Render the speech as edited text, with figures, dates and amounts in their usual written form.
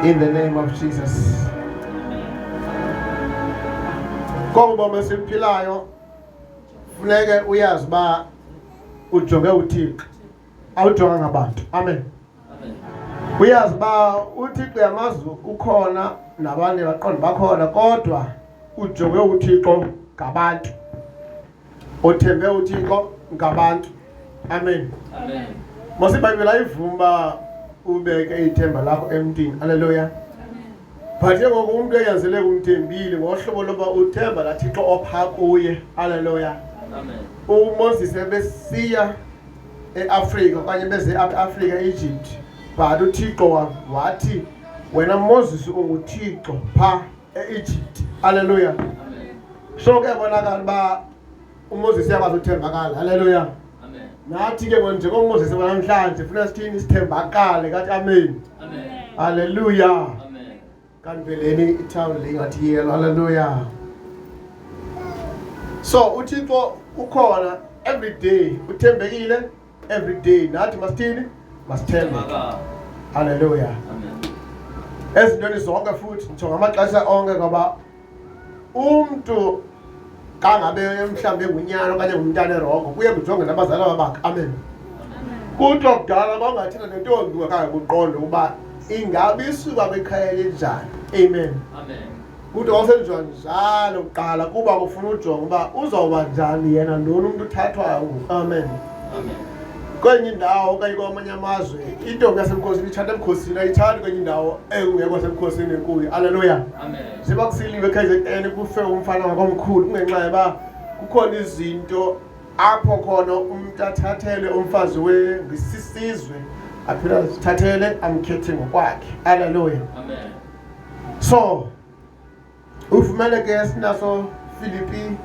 In the name of Jesus. Kobu bomi esiphilayo funeke uyazi uba ujonge uThixo awujonga ngabantu. Amen. Uyazi uba uThixo uyamazi ukhona nabanye baqonda bakhona kodwa ujonge uThixo ngabantu. Uthembe uThixo ngabantu. Amen. Amen. Mos iBhayibhile ayivumi uba ubeke ithemba lakho emntwini. Haleluya. But ke ngoku umntu enyanzeleke umthembile ngohlobo loba uthemba laa Thixo opha kuye. Haleluya. Amen. UMoses ebesiya eAfrika okanye beze apha eAfrika eEgypt but uThixo wathi wena Moses unguThixo pha eEgypt. Haleluya. So ke bonakala uba uMoses uyakwazi uthembakala. Haleluya. Amen. Nathi ke njengoMoses wanamhlanje funa sithini sithembakale kathi amen. Amen. Haleluya. Amen. Kanti ithawuli le ingathi yelo. Haleluya. So uThixo ukhona every day, uthembekile every day. Nathi masithini? Masithembeke. Haleluya. Amen. Ezintweni zonke futhi nditsho ngamaxesha onke ngoba umntu kangabe mhlawumbi engunyana okanye ngumntana erongo kuye kujonge nabazali bakhe. Amen. Kuthiwa kudala bangathetha nentombi ungakhange kuqonde ukuba ingabe isuka kwikhaya elinjani. Amen. Amen. Kuthiwa kwawusenziwa njalo kuqala kuba kufuna ujonga uba uzawuba njani yena lona umntu uthathwayo ngoku. Amen. Amen. Kwenye indawo okanye kwamanye amazwe intombi yasemkhosini itshata emkhosini, ayitshati kwenye indawo engekho semkhosini kuyo. Haleluya. Amen. Njengoba kusiliwe eKZN kufe umfana wakomkhulu kungenxa yoba kukhona izinto apho khona umntu athathele umfazi ngesisizwe aphila azithathele amkhethe ngokwakhe. Haleluya. Amen. So ufumene ke sinaso Filipi